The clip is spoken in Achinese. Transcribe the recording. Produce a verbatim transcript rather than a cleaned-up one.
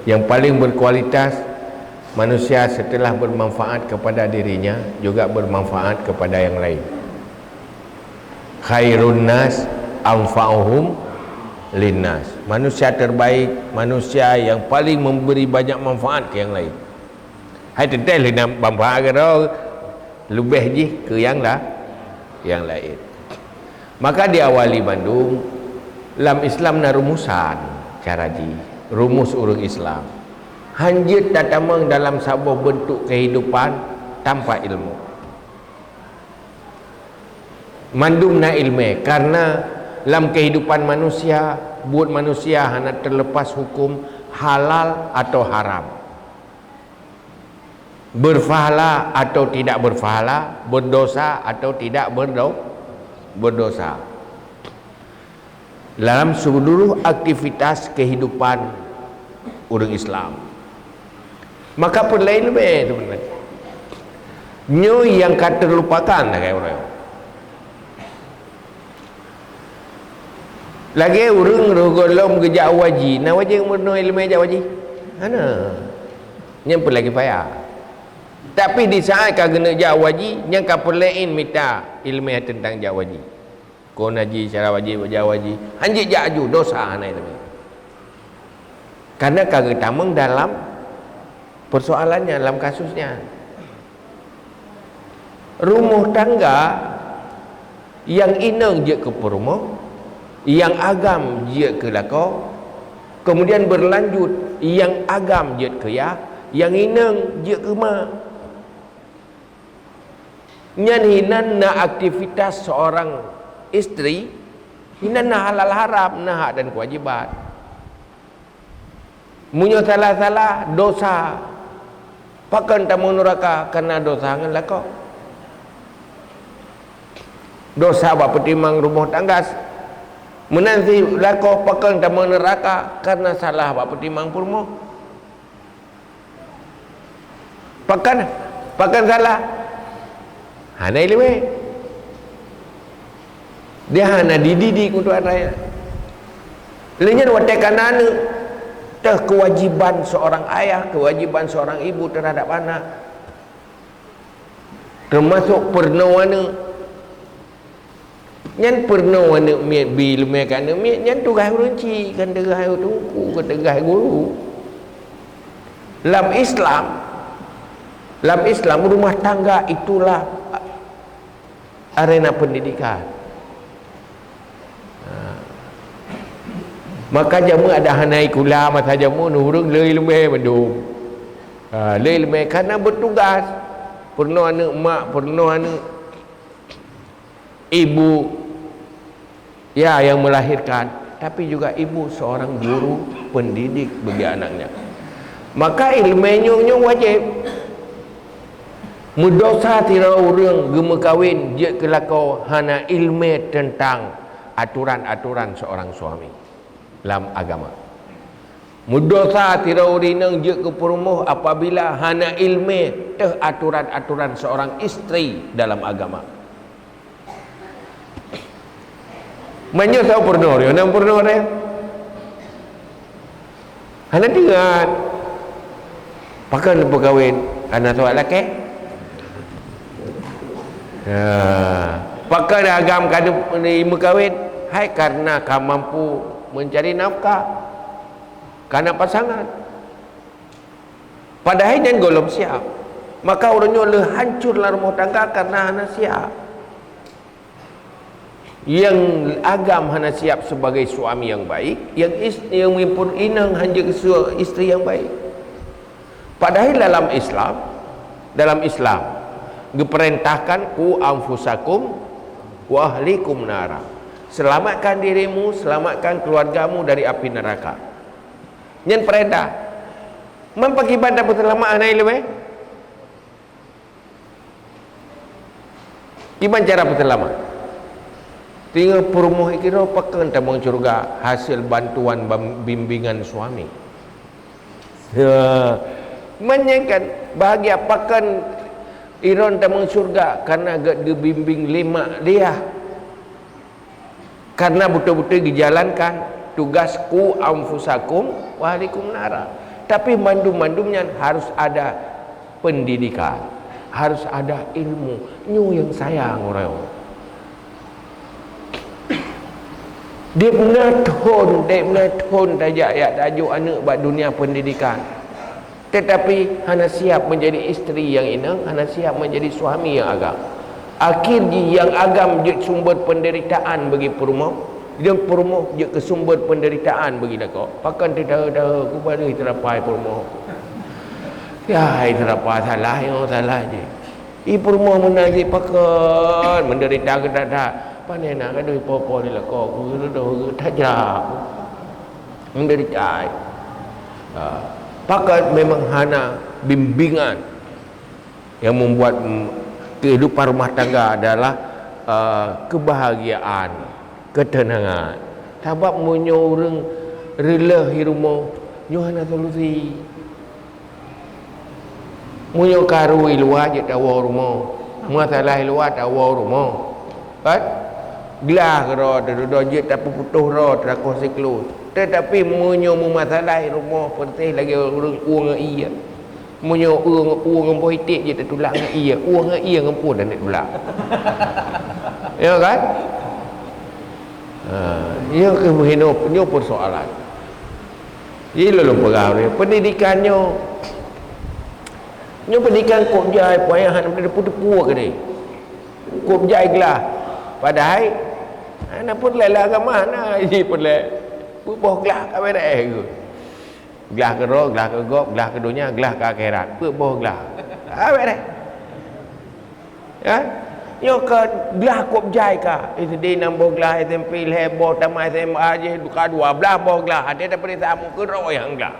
Yang paling berkualitas manusia setelah bermanfaat kepada dirinya juga bermanfaat kepada yang lain. Khairun nas anfa'uhum linnas. Manusia terbaik, manusia yang paling memberi banyak manfaat ke yang lain. Hai teuntèe lé na manfaat keudroe, leubeh jih keu nyang la-, nyang laén. Maka diawali bandum, lam Islam na rumusan cara jih, rumus ureueng Islam. Hanjeuet tatamong dalam saboh beuntuk kehidupan tanpa ilmu. Mandum na ileumèe, karena lam kehidupan manusia, buet manusia hana terlepas hukum halal atau haram. Berpahala atau tidak berpahala, berdosa atau tidak berdo-, berdosa. Dalam seluruh aktivitas kehidupan ureueng Islam. Maka peureulèe ileumèe tu beutôi. Nyoe nyang ka terlupakan lagèe ureueng. Lagèe ureueng roh gohlom geujak u haji, na wajéb meurunoe ileumèe jak u haji? Hana. Nyan peureulèe kifayah. Tapi di saat ka geuneuk jak u haji, nyan ka peureulèe mita ileumèe teuntang jak u haji. Kon haji, cara wajéb jak u haji. Hanjeuet jak aju, dosa hana ileumèe. Karena ka geutamong dalam persoalan nyan, dalam kasus nyan. Rumoh tangga, nyang inong jeuet keu peurumoh, nyang agam jeuet keu lakoe, kemudian berlanjut, nyang agam jeuet keu yah, nyang inong jeuet keu ma. Nyan hinan na aktivitas seorang istri, hinan na halal haram, na hak dan kewajiban. Meunyoe salah-salah, dosa, pakon tamong neuraka karena dosa ngon lakoe. Dosa bak peutimang rumoh tangga, meunan cit lakoe pakon tamong neuraka karena salah bak peutimang peurumoh. Pakon, pakon salah? Hana ileumèe. Dia hana dididik untuk anak. Lé nyan watèe ka na aneuk, teuh kewajiban seorang ayah, kewajiban seorang ibu terhadap anak. Termasuk peurunoe aneuk. Nyan peurunoe aneuk miet, bi ileumèe keu aneuk miet, nyan tugaih ureueng chik, kon tugaih teungku, kon tugaih guru. Lam Islam, lam Islam rumah tangga itulah arena pendidikan. Ha. Maka jameun adak hana sikula masa jameun ureueng le ileumèe mandum. Ha, le ileumèe karena bertugas. Peurunoe aneuk mak, peurunoe aneuk ibu, ya, yang melahirkan, tapi juga ibu seorang guru pendidik bagi anaknya. Maka ileumèe nyoe, nyoe wajéb. Meudosa sidroe ureueng geumeukawen jeuet keu lakoe hana ileumèe teuntang aturan-aturan seorang suami lam agama. Meudosa sidroe ureueng inong jeuet keu peurumoh apabila hana ileumèe teuh aturan-aturan seorang istri dalam agama. Meunyoe soe peurunoe, nyan peurunoe deh. Hana teuingat. Pakon neupeukawen, hana soe lakèe? Ha. Pakon agam ka neumeukawen? Hai karena ka mampu mencari nafkah. Ka na pasangan. Padahai nyan gohlom siap. Maka ureueng nyoe le hancor lam rumoh tangga karena hana siap. Nyang agam hana siap sebagai suami yang baik, nyang is-, nyang mimpun inong hanjeuet keu istri yang baik. Padahai dalam Islam, dalam Islam, geupeurintahkan, "Qu anfusakum wa ahlikum nara." Selamatkan dirimu, selamatkan keluargamu dari api neraka. Nyan peurintah. Man pakriban tapeuseulamat hana ileumèe? Kiban cara peuseulamat? Teungoh peurumoh ikiro pakon tamong syeuruga hasil bantuan bam-, bimbingan suami. Ya. Man nyan kan bahagia pakon iron tamong syeuruga karena geubimbing lé mak dia. Karena beutôi-beutôi geujalankan tugas qu anfusakum wa ahlikum nara. Tapi mandum-mandum nyan harus ada pendidikan, harus ada ilmu. Nyoe nyang sayang uroe nyoe. Deb na thon, deb na thon tajak jak tajok aneuk bak dunia pendidikan. Tetapi hana siap menjadi istri yang inong, hana siap menjadi suami yang agam. Akhir jih nyang agam jeuet sumber penderitaan bagi peurumoh, nyang peurumoh jeuet keu sumber penderitaan bagi lakoe. Pakon teudaha-daha, ku baréh teurapai peurumoh. Ya, hai teurapai salah, nyoe salah jih. I peurumoh meunan jih pakon menderita keu that-that. Pane na gadoh po-po di lakoe, ku gadoh tajak. Menderita. Ha. Pakon memang hana bimbingan. Yang membuat, mm, kehidupan rumah tangga adalah, uh, kebahagiaan, ketenangan. Sabab meunyoe ureuëng reuloh i rumoh, nyoe hana solusi. Meunyoe karu i luwa jeuet tawoe rumoh, masalah i luwa tawoe rumoh. Kan? Glah keudroe teududoe jeuet tapeuputôh droe teurakôh siklus. Tetapi meunyoe meumasalah i rumoh, peureséh lagée ureuëng ueng ie. Meunyoe ueng, ueng boh iték jeuet tatulak ngon ie, ueng ngon ie ngon peue dan tulak. Ya kan? Ha, nyoe keuh meuhinoe, nyoe persoalan. Jadi lôn peugah lé, pendidikan nyoe, nyoe pendidikan kok jai payah hana teupeue-teupeue keudeh. Kok jai glah. Padahai hana peureulée lé agama, hana jih peureulée. Peuboh glah ka beres. Glah keudroe, glah keu gob, glah keu donya, glah keu akhirat. Peuet boh glah. Habéh deh. Ya? Nyoe ka glah kop jai ka. S D enam boh glah, S M P lhée boh, tamat S M A jih ka dua blaih boh glah. Até tapeuriksa muka droe nyang glah.